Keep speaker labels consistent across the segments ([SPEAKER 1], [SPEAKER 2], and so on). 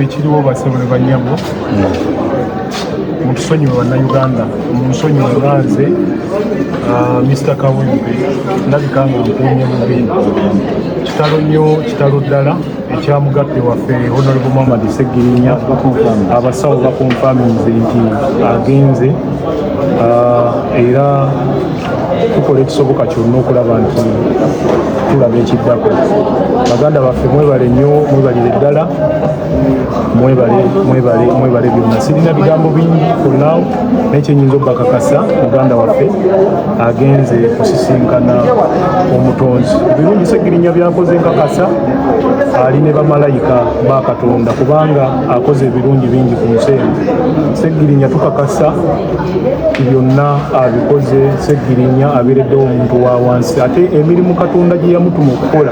[SPEAKER 1] Ekiriwo, basebo ne banyabo, mutusonyiwe Bannayuganda, munsonyiwe nga nze Mr Kawempe, ndabika nga nkuumye bubi. Kitalo nnyo, kitalo ddala ekya mugatte waffe Honorable Muhammad Segirinya. Abasawo bakonfaminze nti agenze. Era tukola ekisoboka kyonna okulaba nti tulaba ekiddako. Baganda baffe, mwebale nnyo, mwebalire ddala, mwebale, mwebale, mwebale byonna. Sirina bigambo bingi for now, naye kyenyinza okubakakasa, muganda waffe agenze kusisinkana Omutonzi. Ebirungi Segirinya byakoze, nkakasa ali ne bamalayika ba Katonda, kubanga akoze ebirungi bingi ku nsi eno. Segirinya tukakasa byonna abikoze. Segirinya abeereddewo omuntu wa wansi, ate emirimu Katonda gye yamutuma okukola,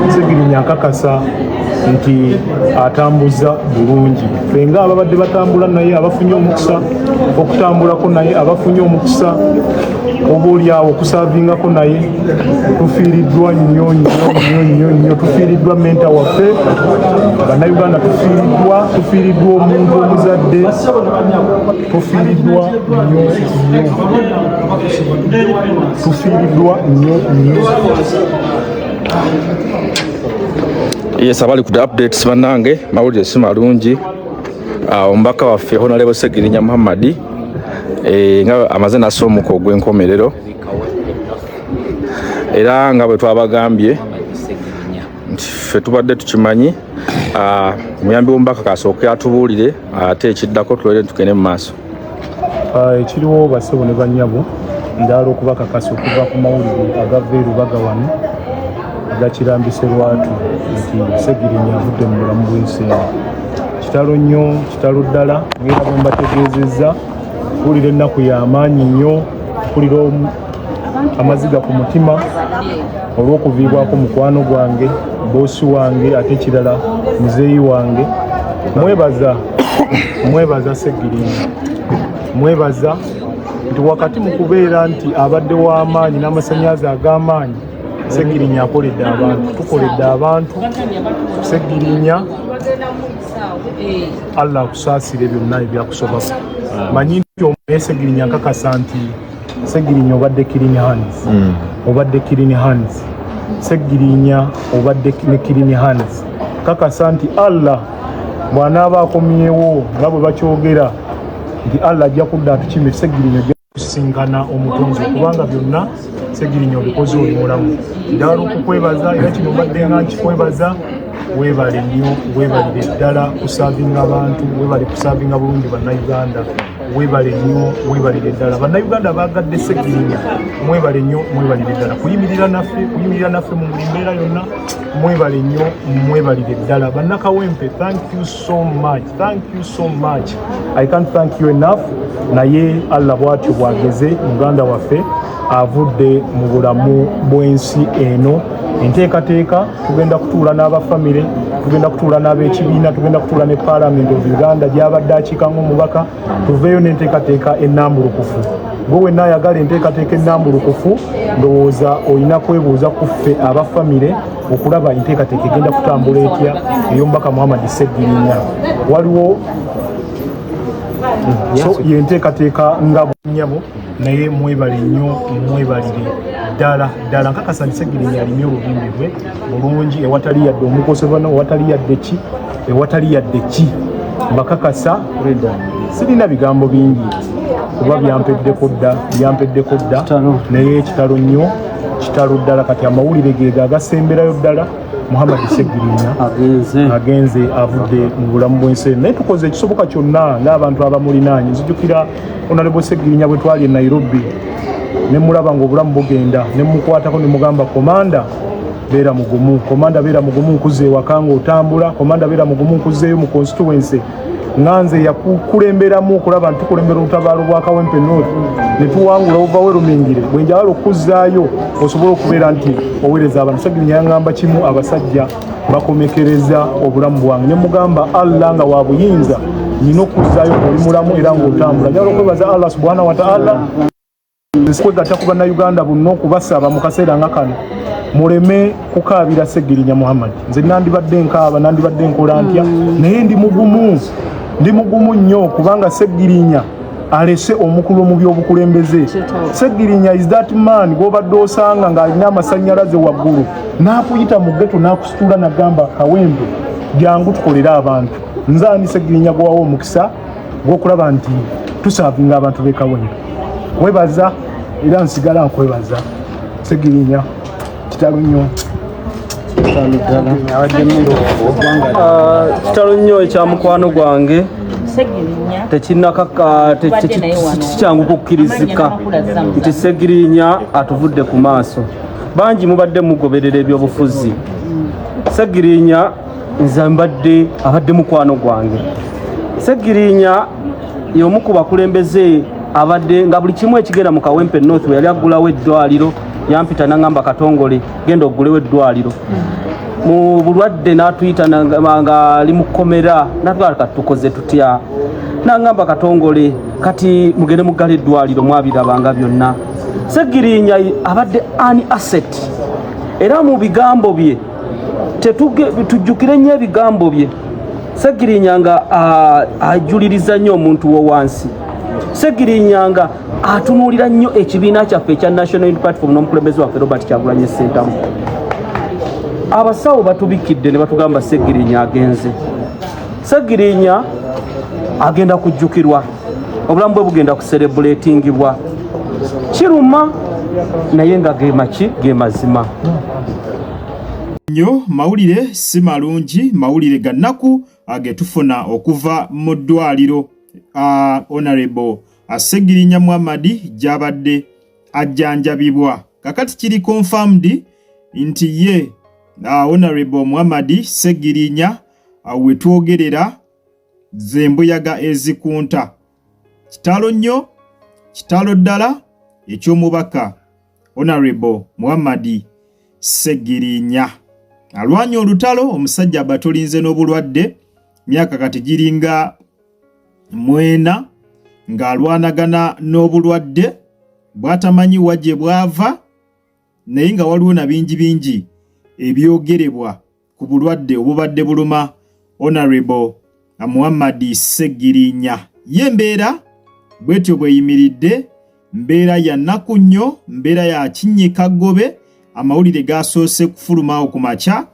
[SPEAKER 1] Segirinya nkakasa nti atambuza bulungi. Ffe nga ababadde batambula naye, abafunye omukisa okutambulako naye, abafunye omukisa oba oliawo okusaavingako naye, tufiiriddwa nnyo nnyo nnyo nnyo nnyo. Tufiiriddwa mentor waffe. Bannayuganda, tufiiriddwa, tufiiriddwa omuntu omuzadde, tufiiriddwa nnyo nnyo, tufiiriddwa nnyo nnyo.
[SPEAKER 2] Yes, abali ku the updates, bannange, mawulire si malungi. Omubaka waffe Honorable Segirinya Muhammadi nga amaze nassa omuka ogw'enkomerero, era nga bwe twabagambye nti ffe tubadde tukimanyi. Omuyambi w'omubaka kasooke atubuulire, ate ekiddako tulere tugende mu maaso.
[SPEAKER 1] Ekiriwo, basebo ne bannyabo, njagala okubakakasa okuva ku mawulire agava e Lubaga wano agakirambise lwatu nti Segirinya avudde mu bulamu bw'ensi eno. Kitalo nnyo, kitalo ddala. Ngera bwe mbategeezezza, mpulira ennaku y'amaanyi nnyo, mpulira amaziga ku mutima olw'okuviibwako mukwano gwange, boosi wange, ate ekirala muzeeyi wange. Mwebaza, mwebaza Segirinya, mwebaza nti wakati mu kubeera nti abadde w'amaanyi n'amasannyalaze ag'amaanyi, Segirinya akoledde abantu, tukoledde abantu. Segirinya, Allah akusaasire byonna ebyakusobako. Manyi nti omuye Segirinya, nkakasa nti Segirinya obadde clean hands, obadde clean hands. Segirinya, obadde ne clean hands. Kakasa nti Allah bw'anaaba akomyewo, nga bwe bakyogera nti Allah ajja kudda atukime, Segirinya ajja kusisinkana Omutonzi, kubanga byonna Segirinya obikoze oli mulamu. Njagala okukwebaza, era kino mbadde nga nkikwebaza. Weebale nnyo, weebalire ddala kusaavinga abantu, weebale kusaavinga bulungi Bannayuganda. Weebale nnyo, weebalire ddala. Bannayuganda baagadde Segirinya, mwebale nnyo, mwebalire ddala kuyimirira naffe, kuyimirira naffe mu buli mbeera yonna. Mwebale nnyo, mwebalire ddala. Bannakawempe, thank you so much, thank you so much. I can't thank you enough. Naye Allah bw'atyo bwageze, muganda waffe avudde mu bulamu bw'ensi eno. Enteekateeka, tugenda kutuula n'abafamire, tugenda kutuula n'ab'ekibiina, tugenda kutuula ne Parliament of Uganda gy'abadde akiika ng'omubaka, tuveeyo n'enteekateeka ennambulukufu. Gwe wenna ayagala enteekateeka ennambulukufu, ndowooza olina kwebuuza ku ffe abafamire okulaba enteekateeka egenda kutambula etya ey'omubaka Muhammad Segirinya. Waliwo so yenteekateeka nga nyabo, naye mwebale nnyo, mwebalire ddala ddala. Nkakasa nti Segirinya alimye olubimbi lwe bulungi, ewatali yadde omukosebano, ewatali yadde ki, ewatali yadde ki. Mbakakasa sirina bigambo bingi kuba byampeddeko dda, byampeddeko dda. Naye kitalo nnyo, kitalo ddala. Kati amawulire ge agasemberayo ddala, Muhammad Segirinya
[SPEAKER 3] agenze.
[SPEAKER 1] Agenze, avudde mu bulamu bw'ensi eno. Naye tukoze ekisoboka kyonna ng'abantu abamulinaanye. Nzijukira Honorable Segirinya bwe twali e Nairobi, ne mulaba ng'obulamu bugenda, ne mukwatako ne mugamba, "Commander, beera mugumu. Commander, beera mugumu, nkuze ewaka ng'otambula. Commander, beera mugumu, nkuzeeyo mu constituency nga nze yakukulemberamu okulaba nti tukulembera olutabaalo bwa Kawempe North ne tuwangula overwhelmingly. Bwe njagala okuzzaayo osobole okubeera nti oweereza abantu." Segirinya yaŋŋamba kimu, "Abasajja bakomekereza obulamu bwange." Ne mugamba, "Allah nga wa buyinza, nina okuzzaayo ng'oli mulamu era ng'otambula." Njagala okwebaza Allah subhanahu wa ta'ala, kwegatta ku Bannayuganda bonna okubasaba mu kaseera nga kano. Muleme kukaabira Ssegirinya Muhammad. Nze nandibadde nkaaba, nandibadde nkola ntya, naye ndi mugumu, ndi mugumu nnyo, kubanga Ssegirinya alese omukulu mu byobukulembeze. Ssegirinya is that man gwobadde osanga ng'alina amasannyalaze waggulu, n'akuyita mu ghetto, n'akusitula, nagamba, "Kawempe, jangu tukolere abantu." Nze ani Ssegirinya gwewawa omukisa gw'okulaba nti tuservinga abantu b'e Kawempe? Kwebaza, era nsigala nkwebaza, Ssegirinya. Kitalo nnyo.
[SPEAKER 3] Ah, kitalo nnyo ekya mukwano gwange. Tekinakaka, kikyangu kukkirizika nti Segirinya atuvudde ku maaso. Bangi mubadde mugoberera ebyobufuzi. Segirinya nze mbadde, abadde mukwano gwange. Segirinya y'omu ku bakulembeze abadde nga buli kimu ekigenda mu Kawempe North, we yali aggulawo eddwaliro yampita nangamba, "Katongole, genda oggulewo eddwaliro." Mu bulwadde n'atuyita ng'ali mu kkomera, natwala, "Kati tukoze tutya?" Nangamba, "Katongole, kati mugende muggala eddwaliro." Mwabirabanga byonna. Segirinya abadde an asset, era mu bigambo bye tujjukire nnyo ebigambo bye. Segirinya nga ajuliriza nnyo omuntu wo wansi. Segirinya nga atunuulira nnyo ekibiina kyaffe ekya National Unity Platform n'omukulembeze waffe Robert Kyagulanyi Ssentamu. Abasawo batubikidde ne batugamba Segirinya agenze. Segirinya agenda kujjukirwa, obulamu bwe bugenda kucelebratingibwa. Kiruma, naye nga gemaki, ge mazima.
[SPEAKER 4] Nnyo mawulire si malungi, mawulire ga nnaku ge tufuna okuva mu ddwaliro Honorable Segirinya Muhammad gy'abadde ajjanjabibwa. Kakati kiri confirmed nti ye Honorable Muhammad Segirinya we twogerera zembuyaga ezikunta. Kitalo nnyo, kitalo ddala eky'omubaka Honorable Muhammad Segirinya. Alwanye olutalo, omusajja abatolinze n'obulwadde myaka kati giringa 4 ng'alwanagana n'obulwadde bw'atamanyi wa gye bwava, naye nga waliwo na bingi bingi ebyogerebwa ku bulwadde obubadde buluma Honorable Muhammad Segirinya. Ye embeera bwetyo bweyimiridde, mbeera ya nnaku nnyo, mbeera ya kinnyika ggobe. Amawulire gasoose kufulumaawo ku makya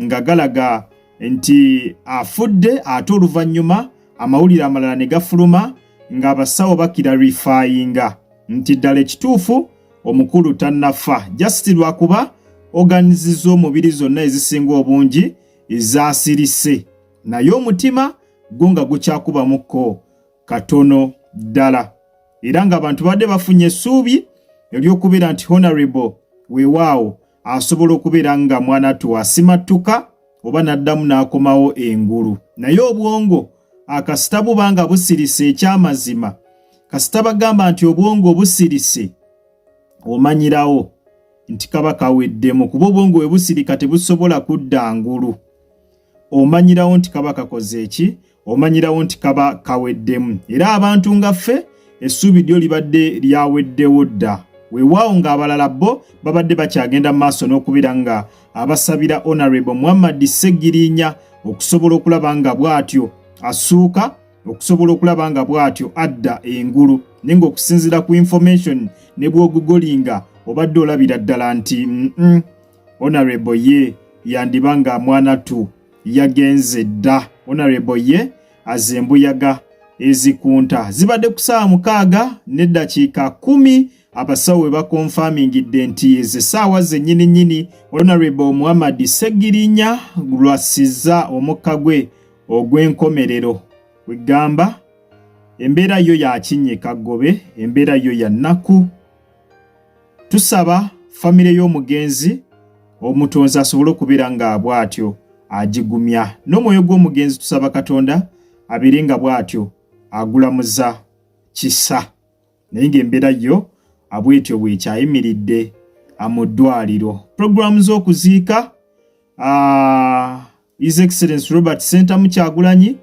[SPEAKER 4] nga galaga nti afudde, ate oluvannyuma amawulire amalala ne gafuluma ng'abasawo baclarifyinga nti ddala ekituufu omukulu tannafa, just lwakuba organs z'omubiri zonna ezisinga obungi zaasirise, naye omutima gwo nga gukyakubamukko katono ddala, era ng'abantu badde bafunye essuubi ery'okubeera nti Honorable weewaawo asobola okubeera nga mwanattu asimattuka oba n'addamu n'akomawo engulu. Naye obwongo akasita buba nga busirise, ekyamazima kasita bagamba nti obwongo busirise, omanyirawo nti kaba kaweddemu, kuba obwongo bwe busirika tebusobola kudda ngulu. Omanyirawo nti kaba kakoze eki, omanyirawo nti kaba kaweddemu. Era abantu nga ffe essuubi lyo libadde lyaweddewo dda. Weewaawo ng'abalala bo babadde bakyagenda mu maaso n'okubeera nga abasabira Honorable Muhammad Segirinya okusobola okulaba nga bw'atyo asuuka, okusobola okulaba nga bw'atyo adda engulu, naye ng'okusinziira ku information ne bw'ogooglinga obadde olabira ddala nti Honorable ye yandiba nga mwanatu yagenze dda. Honorable ye aze embuyaga ezikunta. Zibadde ku ssaawa 6:10 abasawo we baconfirmingidde nti ezo essaawa zennyini nnyini Honorable Muhammad Segirinya lwasiza omukka gwe ogw'enkomerero. Kwegamba embeera yo yakinnyika ggobe, embeera yo ya nnaku. Tusaba famire y'omugenzi, omutonzi asobole okubeera nga bw'atyo agigumya, n'omwoyo gw'omugenzi tusaba Katonda abeere nga bw'atyo agulamuza kisa, naye ng'embeera yo abwetyo bwekyayimiridde mu ddwaliro. Puroguramu z'okuziika, His Excellence Robert Ssentamu Kyagulanyi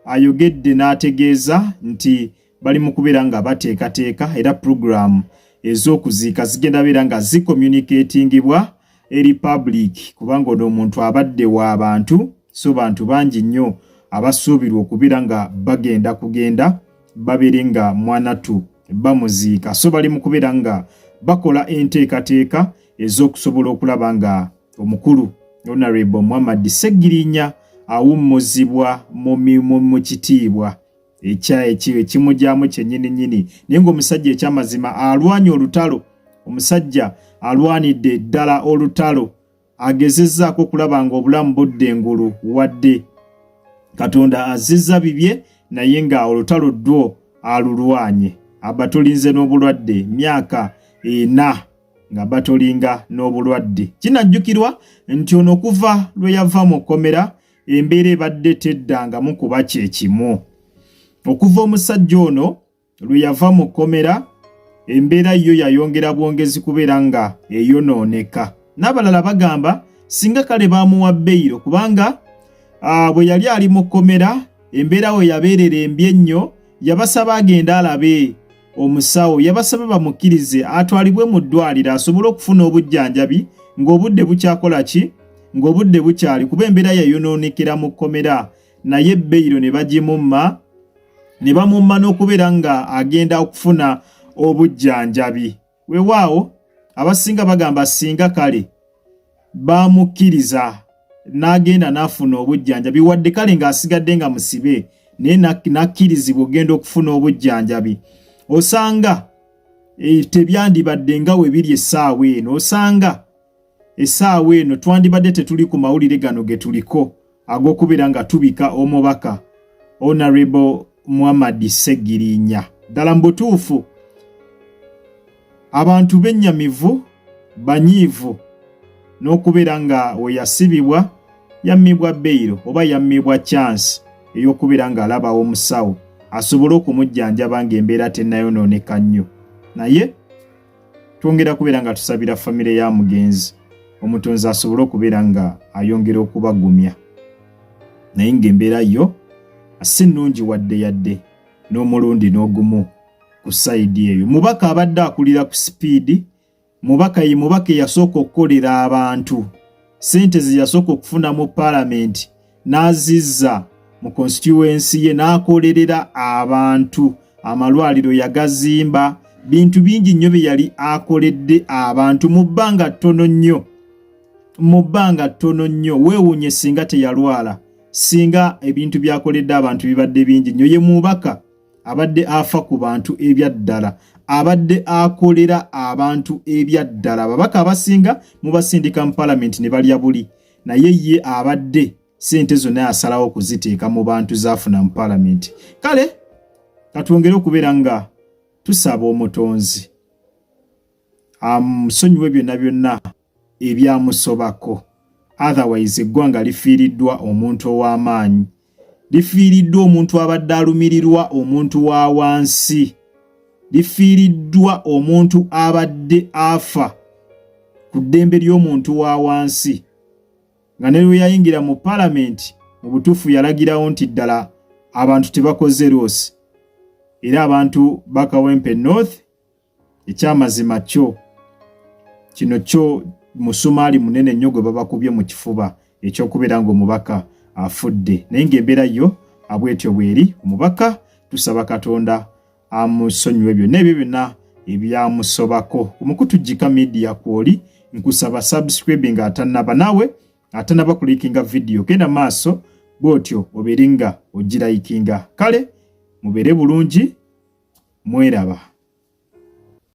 [SPEAKER 4] ayogedde n'ategeeza nti bali mu kubeera nga bateekateeka, era puroguramu ez'okuziika zigenda beera nga zicommunicatingibwa. eri public kubanga ono omuntu abadde wa bantu, so bantu bangi nnyo abasuubirwa okubeera nga bagenda kugenda babeere nga mwanatu bamuziika. So bali mu kubeera nga bakola enteekateeka ez'okusobola okulaba nga omukulu Honorable Muhammad Ssegirinya awummuzibwa mu kitiibwa ekimugyamu kyennyini nnyini. Naye ng'omusajja ekyamazima alwanye olutalo, omusajja alwanidde ddala olutalo, agezezzaako okulaba ng'obulamu budda engulu, wadde Katonda azizza bibye, naye nga olutalo ddwo alulwanye. Abatulinze n'obulwadde myaka 4 nga batolinga n'obulwadde. Kinajjukirwa nti ono okuva lwe yava mu kkomera embeera ebadde teddangamu kuba kye kimu. Okuva omusajja ono lwe yava mu kkomera embeera yo yayongera bwongezi kubeera nga eyonooneka. N'abalala bagamba singa kale baamuwa beyiro, kubanga bwe yali ali mu kkomera embeera we yabeerera embi ennyo, yabasaba agende alabe omusawo, yabasaba bamukkirize atwalibwe mu ddwaliro asobole okufuna obujjanjabi ng'obudde bukyakola ki, ng'obudde bukyali, kuba embeera yayonoonekera mu kkomera. Naye beyiro ne bagimumma, ne bamumma n'okubeera nga agenda okufuna obujjanjabi. Weewaawo abasinga bagamba singa kale bamukkiriza n'agenda n'afuna obujjanjabi, wadde kale ng'asigadde nga musibe, naye n'akkirizibwa okugenda okufuna obujjanjabi, osanga tebyandibadde nga we biri essaawa eno. Osanga essaawa eno twandibadde tetuli ku mawulire gano ge tuliko ag'okubeera nga tubika omubaka Honorable Muhammad Ssegirinya. Ddala mu butuufu abantu bennyamivu, banyiivu n'okubeera nga we yasibibwa yammibwa beyiro oba yammibwa chance ey'okubeera ng'alaba omusawo asobole okumujjanjaba ng'embeera tennayonooneka nnyo. Naye twongera kubeera nga tusabira famire ya mugenzi, omutonzi asobole okubeera nga ayongera okubagumya, naye ng'embeera yo si nnungi wadde yadde n'omulundi n'ogumu ku sayidi eyo. Mubaka abadde akulira ku sipiidi, mubaka ye mubaka eyasooka okukolera abantu, ssente ze yasooka okufuna mu paalamenti n'azizza mu constituency ye n'akolerera abantu, amalwaliro yagazimba, bintu bingi nnyo bye yali akoledde abantu mu bbanga ttono nnyo, mu bbanga ttono nnyo. Weewuunye singa teyalwala, singa ebintu by'akoledde abantu bibadde bingi nnyo. Ye mubaka abadde afa ku bantu ebyaddala, abadde akolera abantu ebyaddala. Ababaka abasinga mubasindika mu palamenti ne balya buli, naye ye abadde ssente zonna asalawo okuziteeka mu bantu zaafuna mu palamenti. Kale katwongere okubeera nga tusaba omutonzi amusonyiwe byonna byonna ebyamusobako, otherwise eggwanga lifiiriddwa omuntu ow'amaanyi, lifiiriddwa omuntu abadde alumirirwa omuntu wa wansi, lifiiriddwa omuntu abadde afa ku ddembe ly'omuntu wa wansi, nga ne lwe yayingira mu palamenti mu butuufu yalagirawo nti ddala abantu tebakoze loosi, era abantu ba Kawempe North ekyamazima kyo kino kyo musumaali munene nnyo gwe babakubye mu kifuba ekyokubeera ng'omubaka afudde, naye ng'embeera yo abwetyo bweri. Omubaka tusaba Katonda amusonyiwe byonna ebyo byonna ebyamusobako. Ku mukutu Gika Media kwoli, nkusaba subscribing atannaba, naawe atanaba kulikinga video genda maaso bwotyo obeere nga ogirayikinga. Kale mubeere bulungi, mweraba.